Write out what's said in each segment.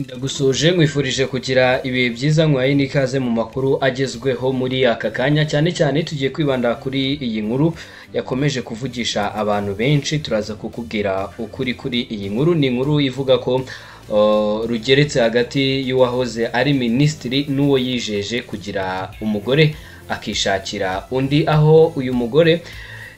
Ndagusuhuje, nkwifurije kugira ibihe byiza, nkwaye n'ikaze mu makuru agezweho muri aka kanya. Cyane cyane tugiye kwibanda kuri iyi nkuru yakomeje kuvugisha abantu benshi. Turaza kukubwira ukuri kuri iyi nkuru. Ni inkuru ivuga ko rugeretse hagati y'uwahoze ari minisitiri n'uwo yijeje kugira umugore akishakira undi, aho uyu mugore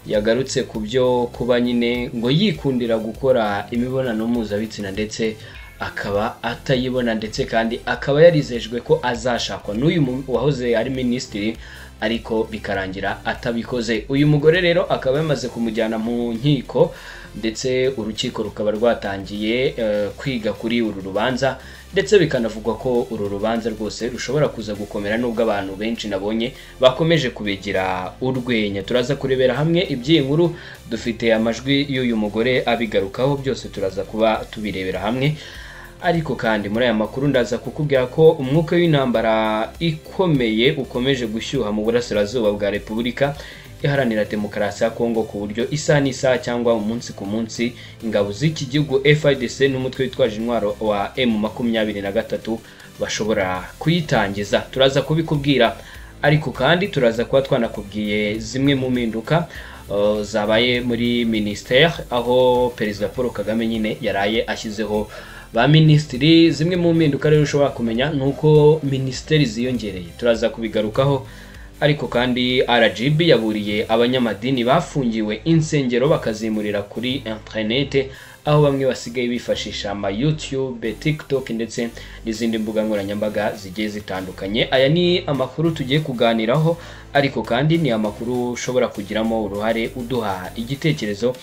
yagarutse ku byo kuba nyine ngo yikundira gukora imibonano mpuzabitsina ndetse akaba atayibona, ndetse kandi akaba yarizejwe ko azashakwa n'uyu wahoze ari minisitiri, ariko bikarangira atabikoze. Uyu mugore rero akaba yamaze kumujyana mu nkiko, ndetse urukiko rukaba rwatangiye kwiga kuri uru rubanza, ndetse bikanavugwa ko uru rubanza rwose rushobora kuza gukomera, nubwo abantu benshi nabonye bakomeje kubigira urwenya. Turaza kurebera hamwe iby'iyi nkuru, dufite amajwi y'uyu mugore abigarukaho, byose turaza kuba tubirebera hamwe. Ariko kandi muri aya makuru ndaza kukubwira ko umwuka w'intambara ikomeye ukomeje gushyuha mu burasirazuba bwa Repubulika Iharanira Demokarasi ya Kongo, ku buryo isaha n'isaha cyangwa umunsi ku munsi ingabo z'iki gihugu FARDC n'umutwe witwaje intwaro wa M23 bashobora kuyitangiza. Turaza kubikubwira, ariko kandi turaza kuba twanakubwiye zimwe mu mpinduka zabaye muri ministère, aho Perezida Paul Kagame nyine yaraye ashyizeho ba minisitiri. Zimwe mu mpinduka rero ushobora kumenya ni uko minisiteri ziyongereye, turaza kubigarukaho. Ariko kandi RGB yaburiye abanyamadini bafungiwe insengero bakazimurira kuri internet, aho bamwe basigaye bifashisha ama YouTube, TikTok ndetse n'izindi mbuga nkoranyambaga zigiye zitandukanye. Aya ni amakuru tugiye kuganiraho, ariko kandi ni amakuru ushobora kugiramo uruhare uduha igitekerezo,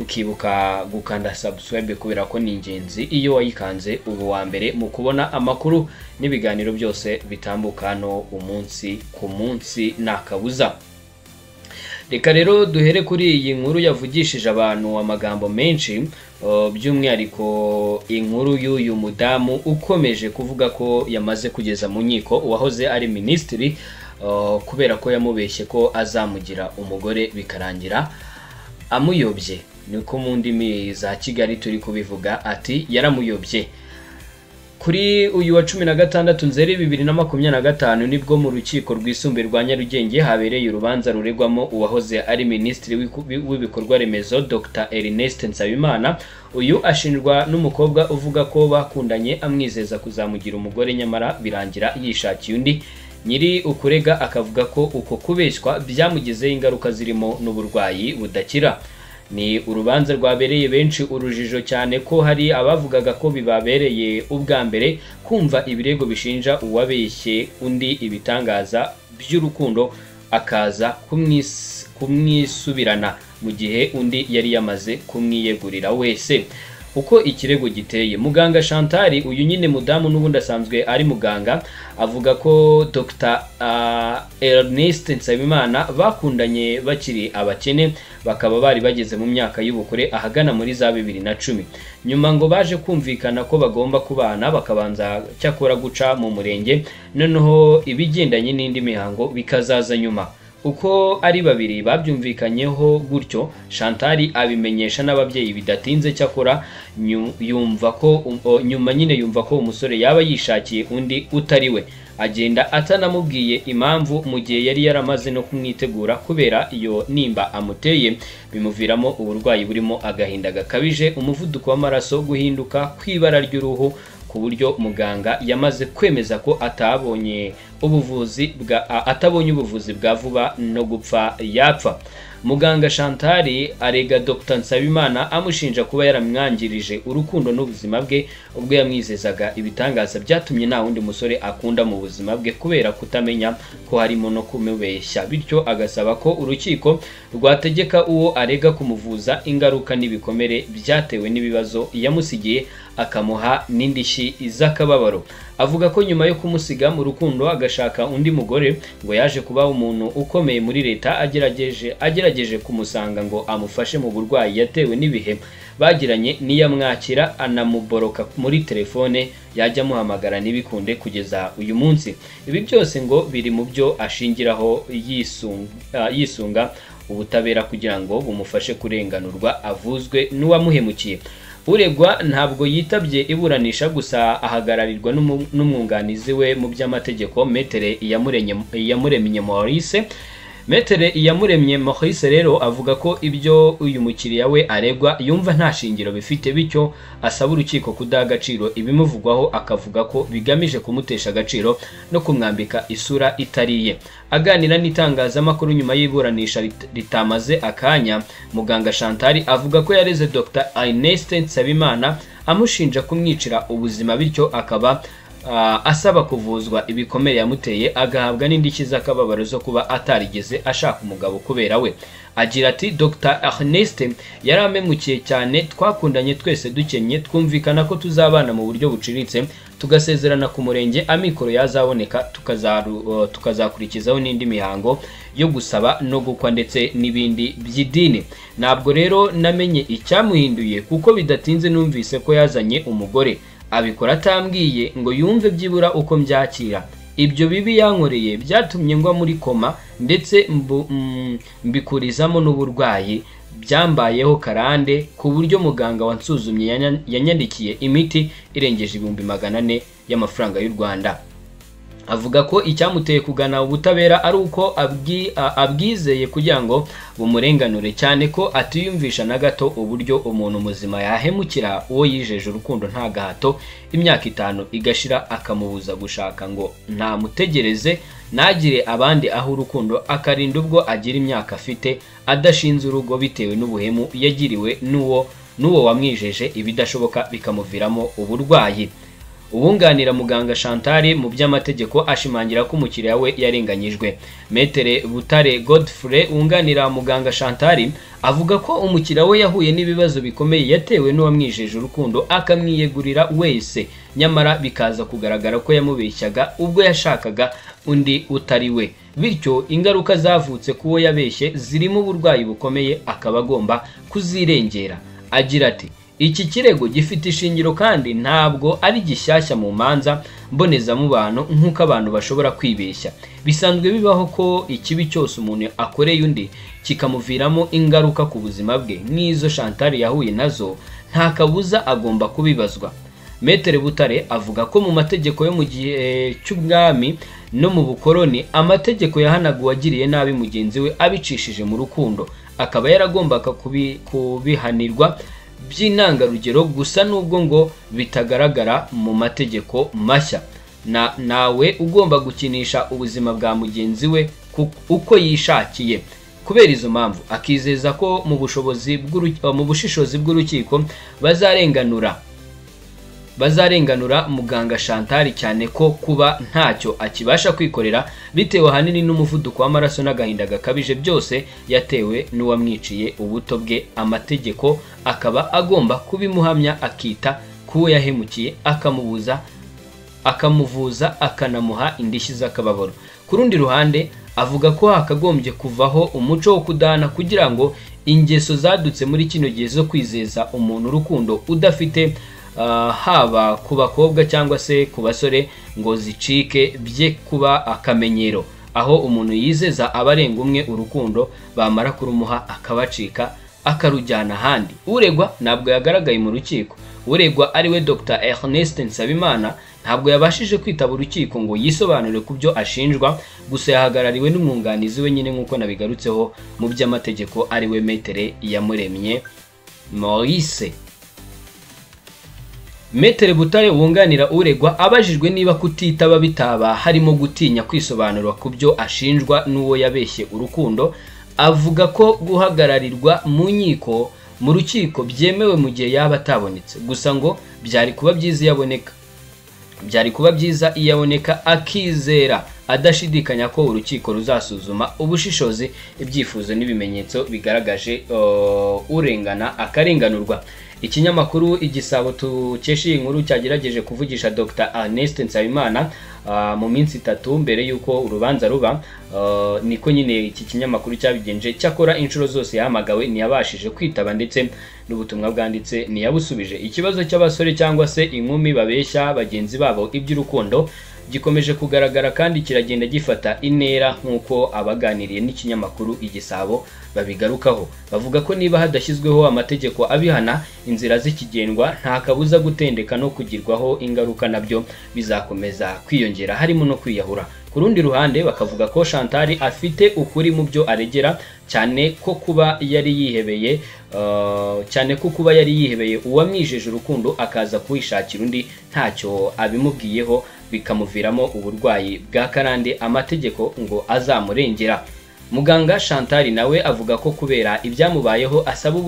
ukibuka gukanda subscribe kubera ko ni ingenzi. Iyo wayikanze uba uwa mbere mu kubona amakuru n'ibiganiro byose bitambuka hano umunsi ku munsi, nta kabuza. Reka rero duhere kuri iyi nkuru yavugishije abantu amagambo menshi, by'umwihariko inkuru y'uyu mudamu ukomeje kuvuga ko yamaze kugeza mu nkiko uwahoze ari minisitiri, kubera ko yamubeshye ko azamugira umugore bikarangira amuyobye. Niko mu ndimi za Kigali turi kubivuga, ati yaramuyobye. Kuri uyu wa 16 Nzeri 2025 nibwo mu rukiko rwisumbuye rwa Nyarugenge habereye urubanza ruregwamo uwahoze ari minisitiri w'ibikorwa remezo Dr Ernest Nsabimana. Uyu ashinjwa n'umukobwa uvuga ko bakundanye amwizeza kuzamugira umugore, nyamara birangira yishakiye undi. Nyiri ukurega akavuga ko uko kubeshywa byamugizeho ingaruka zirimo n'uburwayi budakira. Ni urubanza rwabereye benshi urujijo, cyane ko hari abavugaga ko bibabereye ubwa mbere kumva ibirego bishinja uwabeshye undi ibitangaza by'urukundo akaza kumwisubirana mu gihe undi yari yamaze kumwiyegurira wese. Uko ikirego giteye, muganga Chantal, uyu nyine mudamu n'ubundi asanzwe ari muganga, avuga ko Dr Ernest Nsabimana bakundanye bakiri abakene, bakaba bari bageze mu myaka y'ubukure ahagana muri za 2010. Nyuma ngo baje kumvikana ko bagomba kubana, bakabanza cyakora guca mu murenge, noneho ibigendanye n'indi mihango bikazaza nyuma. Uko ari babiri babyumvikanyeho gutyo, Chantal abimenyesha n'ababyeyi bidatinze. Cyakora yumva ko nyuma nyine yumva ko umusore yaba yishakiye undi utari we, agenda atanamubwiye impamvu, mu gihe yari yaramaze no kumwitegura. Kubera iyo nimba amuteye, bimuviramo uburwayi burimo agahinda gakabije, umuvuduko w'amaraso, guhinduka kw'ibara ry'uruhu, ku buryo muganga yamaze kwemeza ko atabonye ubuvuzi bwa vuba no gupfa yapfa. Muganga Chantal arega Dr Nsabimana amushinja kuba yaramwangirije urukundo n'ubuzima bwe, ubwo yamwizezaga ibitangaza byatumye nta wundi musore akunda mu buzima bwe, kubera kutamenya ko harimo no kumubeshya. Bityo agasaba ko urukiko rwategeka uwo arega kumuvuza ingaruka n'ibikomere byatewe n'ibibazo yamusigiye, akamuha n'indishyi z'akababaro. Avuga ko nyuma yo kumusiga mu rukundo agashaka undi mugore, ngo yaje kuba umuntu ukomeye muri leta, agerageje kumusanga ngo amufashe mu burwayi yatewe n'ibihe bagiranye, niyamwakira anamuboroka muri telefone, yajya amuhamagara ntibikunde kugeza uyu munsi. Ibi byose ngo biri mu byo ashingiraho yisunga ubutabera kugira ngo bumufashe kurenganurwa avuzwe n'uwamuhemukiye. Uregwa ntabwo yitabye iburanisha, gusa ahagararirwa n'umwunganizi we mu by'amategeko, Maître Iyamuremye Maurice. Maître Iyamuremye Maurice rero avuga ko ibyo uyu mukiriya we aregwa yumva nta shingiro bifite, bityo asaba urukiko kudaha agaciro ibimuvugwaho, akavuga ko bigamije kumutesha agaciro no kumwambika isura itariye. Aganira n'itangazamakuru nyuma y'iburanisha ritamaze akanya, muganga Chantal avuga ko yareze Dr Ernest Nsabimana amushinja kumwicira ubuzima, bityo akaba asaba kuvuzwa ibikomere yamuteye, agahabwa n'indishyi z'akababaro zo kuba atarigeze ashaka umugabo kubera we. Agira ati Dr Ernest yarampemukiye cyane, twakundanye twese dukennye, twumvikana ko tuzabana mu buryo buciriritse, tugasezerana ku murenge, amikoro yazaboneka tukazakurikizaho n'indi mihango yo gusaba no gukwa ndetse n'ibindi by'idini. Ntabwo rero namenye icyamuhinduye, kuko bidatinze numvise ko yazanye umugore, abikora atambwiye ngo yumve byibura uko mbyakira. Ibyo bibi yankoreye byatumye ngwa muri koma, ndetse mbikurizamo n'uburwayi byambayeho karande, ku buryo muganga wansuzumye yanyandikiye imiti irengeje 400,000 y'amafaranga y'u Rwanda. Avuga ko icyamuteye kugana ubutabera ari uko abwizeye kugira ngo bumurenganure, cyane ko atiyumvisha na gato uburyo umuntu muzima yahemukira uwo yijeje urukundo nta gahato, imyaka 5 igashira akamubuza gushaka ngo ntamutegereze nagire abandi aho urukundo, akarinda ubwo agira imyaka afite adashinze urugo bitewe n'ubuhemu yagiriwe n'uwo wamwijeje ibidashoboka bikamuviramo uburwayi. Uwunganira muganga Chantal mu by'amategeko ashimangira ko umukiriya we yarenganyijwe. Maître Butare Godfrey wunganira muganga Chantal avuga ko umukiriya we yahuye n'ibibazo bikomeye yatewe n'uwamwijeje urukundo akamwiyegurira wese, nyamara bikaza kugaragara ko yamubeshyaga ubwo yashakaga undi utari we, bityo ingaruka zavutse kuwo yabeshye zirimo uburwayi bukomeye akaba agomba kuzirengera. Agira ati iki kirego gifite ishingiro kandi ntabwo ari gishyashya mu manza mbonezamubano nk'uko abantu bashobora kwibeshya. Bisanzwe bibaho ko ikibi cyose umuntu akoreye undi kikamuviramo ingaruka ku buzima bwe nk'izo Chantal yahuye nazo, nta kabuza agomba kubibazwa. Maître Butare avuga ko mu mategeko yo mu gihe cy'ubwami no mu bukoroni, amategeko yahanaga uwagiriye nabi mugenzi we abicishije mu rukundo, akaba yaragombaga kubihanirwa by'intangarugero, gusa nubwo ngo bitagaragara mu mategeko mashya. Nawe ugomba gukinisha ubuzima bwa mugenzi we uko yishakiye. Kubera izo mpamvu akizeza ko mu bushishozi bw'urukiko bazarenganura muganga Chantal, cyane ko kuba ntacyo akibasha kwikorera bitewe ahanini n'umuvuduko w'amaraso n'agahinda gakabije byose yatewe n'uwamwiciye ubuto bwe. Amategeko akaba agomba kubimuhamya, akita kuwo yahemukiye, akamubuza, akamuvuza, akanamuha indishyi z'akababaro. Ku rundi ruhande avuga ko hakagombye kuvaho umuco wo kudahana kugira ngo ingeso zadutse muri kino gihe zo kwizeza umuntu urukundo udafite, haba ku bakobwa cyangwa se ku basore, ngo zicike bye kuba akamenyero, aho umuntu yizeza abarenga umwe urukundo bamara kurumuha akabacika akarujyana ahandi. Uregwa ntabwo yagaragaye mu rukiko. Uregwa ariwe Dr Ernest Nsabimana ntabwo yabashije kwitaba urukiko ngo yisobanure ku byo ashinjwa, gusa yahagarariwe n'umwunganizi we nyine nk'uko nabigarutseho mu by'amategeko, ariwe Maître Iyamuremye Maurice. Maître Butare wunganira uregwa abajijwe niba kutitaba bitaba harimo gutinya kwisobanura ku byo ashinjwa n'uwo yabeshye urukundo, avuga ko guhagararirwa mu nkiko mu rukiko byemewe mu gihe yaba atabonetse, gusa ngo byari kuba byiza iyo aboneka. Byari kuba byiza iyo aboneka, akizera adashidikanya ko urukiko ruzasuzuma ubushishozi ibyifuzo n'ibimenyetso bigaragaje urengana akarenganurwa. Ikinyamakuru Igisabo tukesha iyi nkuru cyagerageje kuvugisha Dr Ernest Nsabimana mu minsi 3 mbere y'uko urubanza ruba, niko nyine iki kinyamakuru cyabigenje. Cyakora inshuro zose yahamagawe ntiyabashije kwitaba, ndetse n'ubutumwa bwanditse ntiyabusubije. Ikibazo cy'abasore cyangwa se inkumi babeshya bagenzi babo iby'urukundo gikomeje kugaragara kandi kiragenda gifata intera nk'uko abaganiriye n'ikinyamakuru Igisabo babigarukaho. Bavuga ko niba hadashyizweho amategeko abihana, inzira zikigendwa nta kabuza gutendeka no kugirwaho ingaruka nabyo bizakomeza kwiyongera, harimo no kwiyahura. Ku rundi ruhande bakavuga ko Chantal afite ukuri mu byo aregera, cyane ko kuba yari yihebeye uwamwijeje urukundo akaza kuwishakira undi ntacyo abimubwiyeho, bikamuviramo uburwayi bwa karande amategeko ngo azamurengera. Muganga Chantal nawe avuga ko kubera ibyamubayeho asaba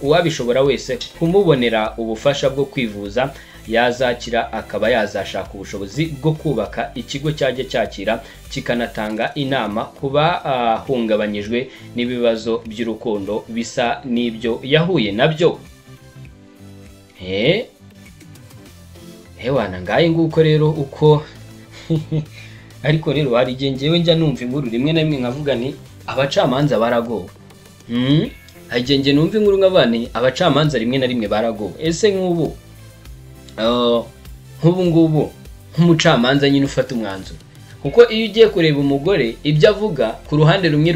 uwabishobora wese kumubonera ubufasha bwo kwivuza, yazakira akaba yazashaka ubushobozi bwo kubaka ikigo cyajya cyakira kikanatanga inama kuba ahungabanyijwe n'ibibazo by'urukundo bisa n'ibyo yahuye nabyo. Hewana ngaye nguko rero uko ariko rero hari igihe ngewe njya numva inkuru rimwe na rimwe nkavuga nti abacamanza baragowe. Hari igihe nge numva inkuru nkavuga nti abacamanza rimwe na rimwe baragowe. Ese nk'ubu nk'ubu ngubu nk'umucamanza nyine ufata umwanzuro, kuko iyo ugiye kureba umugore ibyo avuga ku ruhande rumwe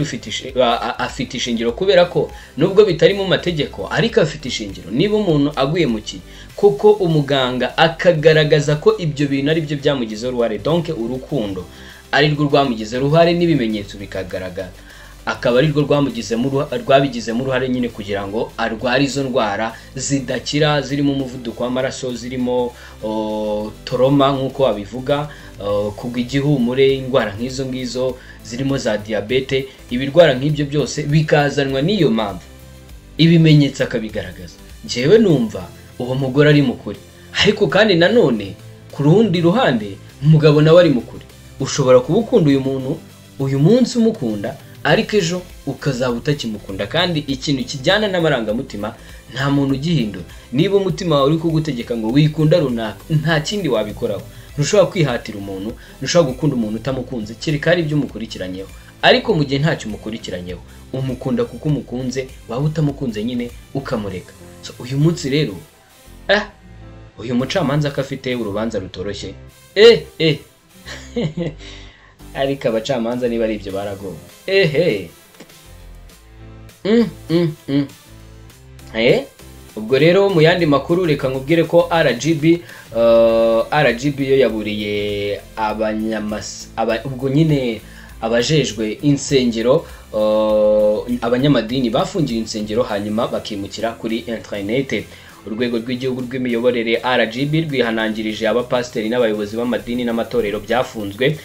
afite ishingiro, kubera ko nubwo bitari mu mategeko ariko afite ishingiro. Niba umuntu aguye mu ki kuko umuganga akagaragaza ko ibyo bintu ari byo byamugizeho uruhare, donc urukundo ari rwo rwamugizeho uruhare n'ibimenyetso bikagaragara, akaba ari rwo rwabigizemo uruhare nyine kugira ngo arware izo ndwara zidakira, zirimo umuvuduko w'amaraso, zirimo toroma nk'uko babivuga, kugwa igihumure, indwara nk'izo ngizo zirimo za diyabete, ibirwara nk'ibyo byose bikazanwa n'iyo mpamvu, ibimenyetso akabigaragaza. Njyewe numva uwo mugore ari mukuri, ariko kandi nanone ku rundi ruhande umugabo nawe ari mukuri. Ushobora kuba ukunda uyu muntu uyu munsi umukunda, ariko ejo ukazaba utakimukunda, kandi ikintu kijyana n'amarangamutima nta muntu ugihindura. Niba umutima wawe uri kugutegeka ngo wikunda runaka, nta kindi wabikoraho. Ntushobora kwihatira umuntu, ntushobora gukunda umuntu utamukunze kereka hari ibyo umukurikiranyeho. Ariko mu gihe ntacyo umukurikiranyeho, umukunda kuko umukunze, waba utamukunze nyine ukamureka. So uyu munsi rero uyu mucamanza ko afite urubanza rutoroshye, ariko abacamanza niba ari ibyo baragowe. Ubwo rero mu yandi makuru reka nkubwire ko RGB yo yaburiye ubwo nyine abajejwe insengero, abanyamadini bafungiye insengero hanyuma bakimukira kuri internet. Urwego rw'igihugu rw'imiyoborere RGB rwihanangirije abapasiteri n'abayobozi b'amadini n'amatorero byafunzwe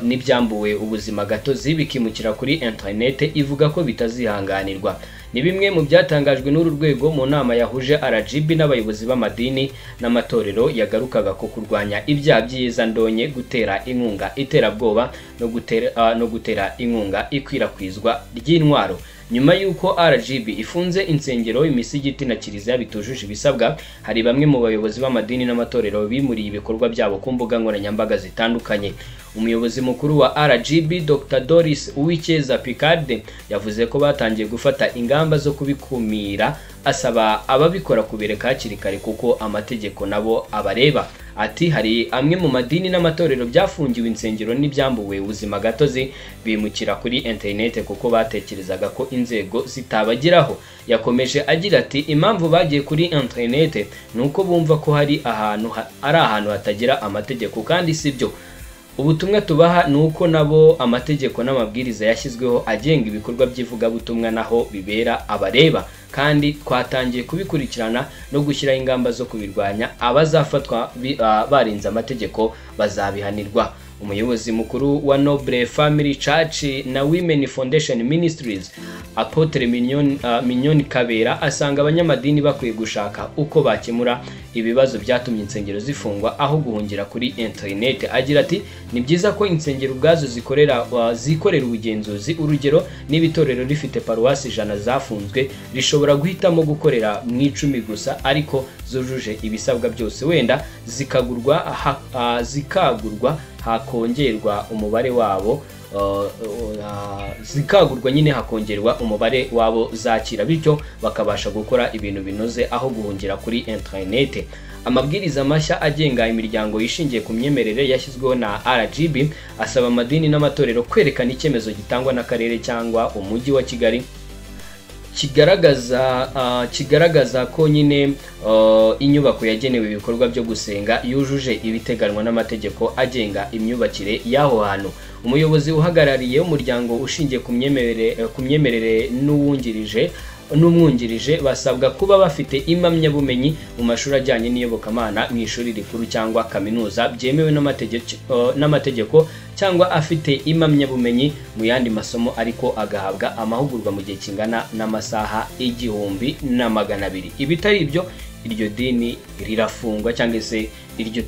n'ibyambuwe ubuzima gatozi bikimukira kuri internet, ivuga ko bitazihanganirwa. Ni bimwe mu byatangajwe n'uru rwego mu nama yahuje RGB n'abayobozi b'amadini n'amatorero yagarukaga ko kurwanya ibyaha by'iyezandonke, gutera inkunga iterabwoba no gutera inkunga ikwirakwizwa ry'intwaro. Nyuma y'uko RGB ifunze insengero, imisigiti na kiliziya bitujuje ibisabwa, hari bamwe mu bayobozi b'amadini n'amatorero bimuriye ibikorwa byabo ku mbuga nkoranyambaga zitandukanye. Umuyobozi mukuru wa RGB Dr Doris Uwicyeza Picarde yavuze ko batangiye gufata ingamba zo kubikumira, asaba ababikora kubireka hakiri kare kuko amategeko nabo abareba. Ati hari amwe mu madini n'amatorero byafungiwe insengero n'ibyambuwe ubuzima gatozi bimukira kuri internet kuko batekerezaga ko inzego zitabageraho. Yakomeje agira ati impamvu bagiye kuri internet ni uko bumva ko hari ahantu ari ahantu hatagira amategeko, kandi sibyo. Ubutumwa tubaha ni uko nabo amategeko n'amabwiriza yashyizweho agenga ibikorwa by'ivugabutumwa naho bibera abareba, kandi twatangiye kubikurikirana no gushyiraho ingamba zo kubirwanya. Abazafatwa barinze amategeko bazabihanirwa. Umuyobozi mukuru wa Noble Family Church na Women Foundation Ministries Apotre Mignonne Kabera asanga abanyamadini bakwiye gushaka uko bakemura ibibazo byatumye insengero zifungwa aho guhungira kuri internet. Agira ati ni byiza ko insengero ubwazo zikorera ubugenzuzi. Urugero niba itorero rifite paruwasi 100 zafunzwe, rishobora guhitamo gukorera mu 10 gusa ariko zujuje ibisabwa byose, wenda zikagurwa hakongerwa umubare wabo, zikagurwa nyine hakongerwa umubare wabo zakira, bityo bakabasha gukora ibintu binoze aho guhungira kuri internet. Amabwiriza mashya agenga imiryango ishingiye ku myemerere yashyizweho na RGB asaba amadini n'amatorero kwerekana icyemezo gitangwa n'akarere cyangwa umujyi wa Kigali kigaragaza ko nyine inyubako yagenewe ibikorwa byo gusenga yujuje ibiteganywa n'amategeko agenga imyubakire y'aho hantu. Umuyobozi uhagarariye umuryango ushingiye ku myemerere n'umwungirije basabwa kuba bafite impamyabumenyi mu mashuri ajyanye n'iyobokamana mu ishuri rikuru cyangwa kaminuza byemewe n'amategeko cyangwa afite impamyabumenyi mu yandi masomo ariko agahabwa amahugurwa mu gihe kingana n'amasaha 1200. Ibitari ibyo iryo dini rirafungwa cyangwa se iryo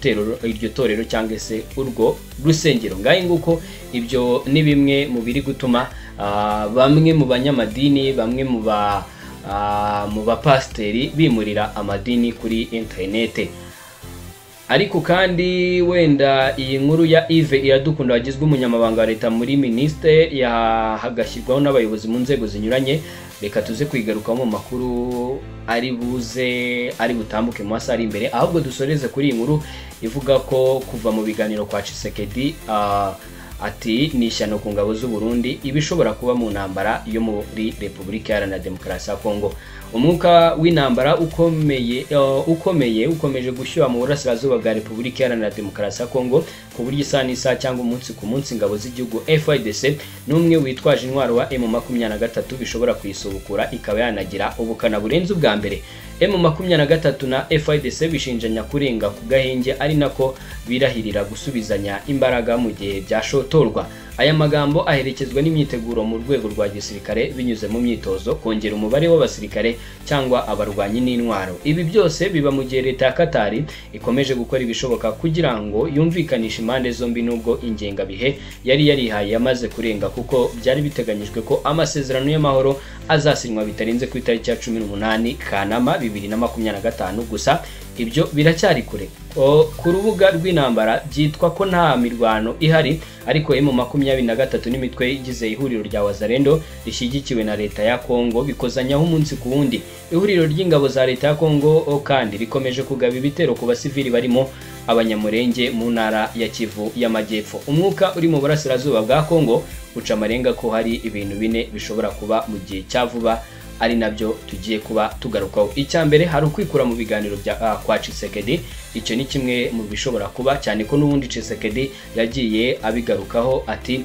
torero cyangwa se urwo rusengero. Ngahe nguko ibyo ni bimwe mu biri gutuma bamwe mu banyamadini, bamwe mu bapasiteri bimurira amadini kuri interinete. Ariko kandi wenda iyi nkuru ya Yves Iradukunda wagizwe umunyamabanga wa leta muri minisiteri hagashyirwaho n'abayobozi mu nzego zinyuranye, reka tuze kwigarukaho mu makuru ari buze ari butambuke mu masaha ari imbere. Ahubwo dusoreze kuri iyi nkuru ivuga ko kuva mu biganiro kwa Tshisekedi ati ni ishyano ku ngabo z'u Burundi ibishobora kuba mu ntambara yo muri Repubulika Iharanira Demokarasi ya Kongo. Umwuka w'intambara ukomeye ukomeje gushyuha mu burasirazuba bwa Repubulika Iharanira Demokarasi ya Kongo ku buryo isaha n'isaha cyangwa umunsi ku munsi ingabo z'igihugu FARDC n'umwe witwaje intwaro wa M23 bishobora kuyisubukura ikaba yanagira ubukana burenze ubwa mbere. M23 na FARDC bishinjanya kurenga ku gahenge ari nako birahirira gusubizanya imbaraga mu gihe byashotorwa. Aya magambo aherekezwa n'imyiteguro mu rwego rwa gisirikare binyuze mu myitozo, kongera umubare w'abasirikare cyangwa abarwanyi n'intwaro. Ibi byose biba mu gihe leta ya Qatar ikomeje gukora ibishoboka kugira ngo yumvikanishe impande zombi nubwo ingengabihe yari yarihaye yamaze kurenga, kuko byari biteganyijwe ko amasezerano y'amahoro azasinywa bitarenze ku itariki ya 18 Kanama 2025. Gusa ibyo biracyari kure. Ku rubuga rw'intambara byitwa ko nta mirwano ihari, ariko M23 n'imitwe igize ihuriro rya Wazalendo rishyigikiwe na leta ya Kongo bikozanyaho umunsi ku wundi. Ihuriro ry'ingabo za leta ya Kongo kandi rikomeje kugaba ibitero ku basivili barimo abanyamurenge mu ntara ya Kivu y'Amajyepfo. Umwuka uri mu burasirazuba bwa Kongo uca amarenga ko hari ibintu bine bishobora kuba mu gihe cya vuba, ari nabyo tugiye kuba tugarukaho. Icya mbere, hari ukwikura mu biganiro bya kwa Tshisekedi. Icyo ni kimwe mu bishobora kuba, cyane ko n'ubundi Tshisekedi yagiye abigarukaho ati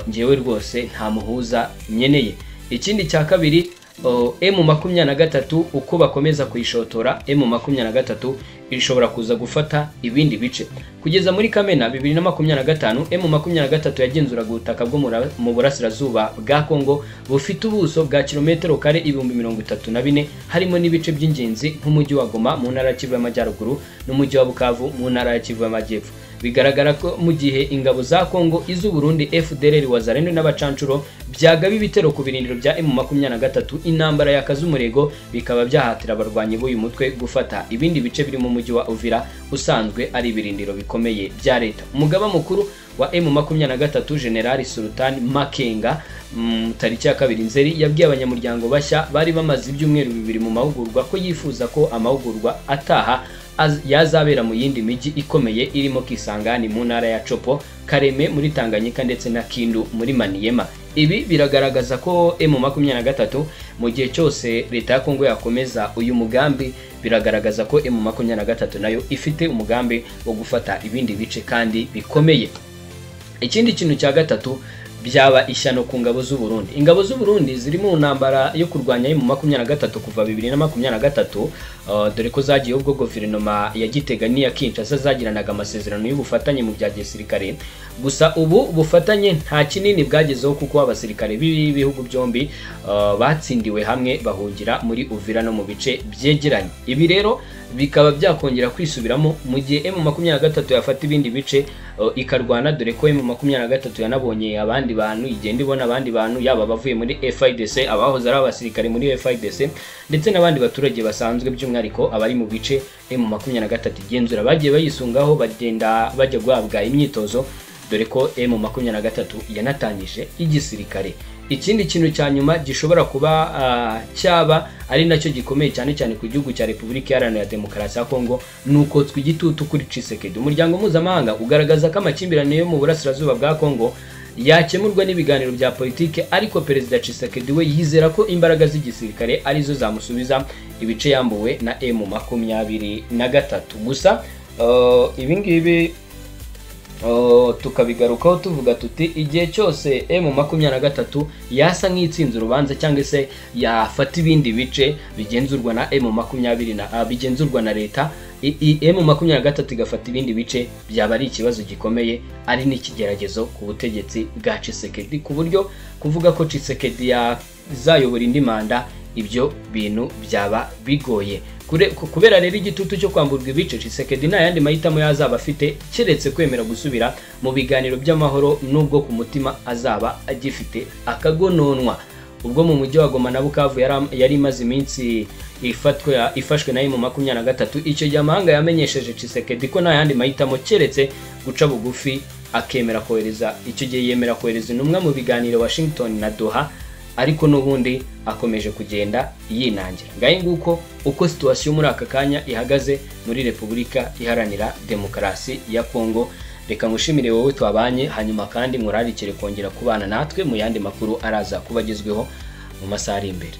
njyewe rwose nta muhuza nkeneye. Ikindi cya kabiri, M23 uko bakomeza kuyishotora, M23 ishobora kuza gufata ibindi bice. Kugeza muri Kamena 2025, M23 yagenzuraga ubutaka bwo mu burasirazuba bwa Kongo bufite ubuso bwa kilometero kare 34,000, harimo n'ibice by'ingenzi nk'umujyi wa Goma mu ntara ya Kivu y'Amajyaruguru n'umujyi wa Bukavu mu ntara ya Kivu y'Amajyepfo. Bigaragara ko mu gihe ingabo za Kongo, iz'u Burundi, FDLR, Wazalendo n'abacancuro byagaba ibitero ku birindiro bya M23, intambara yakaza umurego, bikaba byahatira abarwanyi b'uyu mutwe gufata ibindi bice birimo umujyi wa Uvira usanzwe ari ibirindiro bikomeye bya leta. Umugaba mukuru wa M23 General Sultan Makenga tariki ya 2 Nzeri yabwiye abanyamuryango bashya bari bamaze ibyumweru 2 mu mahugurwa ko yifuza ko amahugurwa ataha yazabera mu yindi mijyi ikomeye irimo Kisangani mu ntara ya Chopo, Kareme muri Tanganyika ndetse na Kindu muri Maniema. Ibi biragaragaza ko M23 mu gihe cyose leta ya Kongo yakomeza uyu mugambi, biragaragaza ko M23 nayo ifite umugambi wo gufata ibindi bice kandi bikomeye. Ikindi kintu cya gatatu, byaba ishyano ku ngabo z'u Burundi. Ingabo z'u Burundi ziri mu ntambara yo kurwanya M23 kuva 2023, dore ko zagiye ubwo guverinoma ya Gitega n'iya Kinshasa zagiranaga amasezerano y'ubufatanye mu bya gisirikare. Gusa ubu bufatanye nta kinini bwagezeho kuko abasirikare b'ibihugu byombi batsindiwe hamwe bahungira muri Uvira no mu bice byegeranye. Ibi rero bikaba byakongera kwisubiramo mu gihe M23 yafata ibindi bice ikarwana, dore ko M23 yanabonye abandi bantu, igenda ibona abandi bantu yaba abavuye muri FARDC, abahoze ari abasirikare muri FARDC ndetse n'abandi baturage basanzwe, by'umwihariko abari mu bice M23 igenzura bagiye bayisungaho bagenda bajya guhabwa imyitozo, dore ko M23 yanatangije igisirikare. Ikindi kintu cya nyuma gishobora kuba cyaba ari nacyo gikomeye cyane cyane ku gihugu cya Repubulika Iharanira Demokarasi ya Kongo ni ukotswa igitutu kuri Tshisekedi. Umuryango mpuzamahanga ugaragaza ko amakimbirane yo mu burasirazuba bwa Kongo yakemurwa n'ibiganiro bya politike, ariko Perezida Tshisekedi we yizera ko imbaraga z'igisirikare arizo zamusubiza ibice yambuwe na M23. Gusa ibi ngibi tukabigarukaho tuvuga tuti igihe cyose M23 yasa nk'itsinze urubanza cyangwa se yafata ibindi bice bigenzurwa na M20 na bigenzurwa na leta, M23 igafata ibindi bice, byaba ari ikibazo gikomeye, ari n'ikigeragezo ku butegetsi bwa Tshisekedi, ku buryo kuvuga ko Tshisekedi yazayobora indi manda ibyo bintu byaba bigoye. Kubera rero igitutu cyo kwamburwa ibice, Tshisekedi nta yandi mahitamo yazaba afite keretse kwemera gusubira mu biganiro by'amahoro, nubwo ku mutima azaba agifite akagononwa. Ubwo mu mujyi wa Goma na Bukavu yari imaze iminsi ifashwe na M23, icyo gihe amahanga yamenyesheje Tshisekedi ko nta yandi mahitamo keretse guca bugufi akemera kohereza, icyo gihe yemera kohereza intumwa mu biganiro Washington na Doha, ariko n'ubundi akomeje kugenda yinangira. Ngahe nguko uko situation muri aka kanya ihagaze muri Repubulika Iharanira Demokarasi ya Kongo. Reka ngushimire wowe twabanye, hanyuma kandi murarikire kongera kubana natwe mu yandi makuru araza kubagezweho mu masaha ari imbere.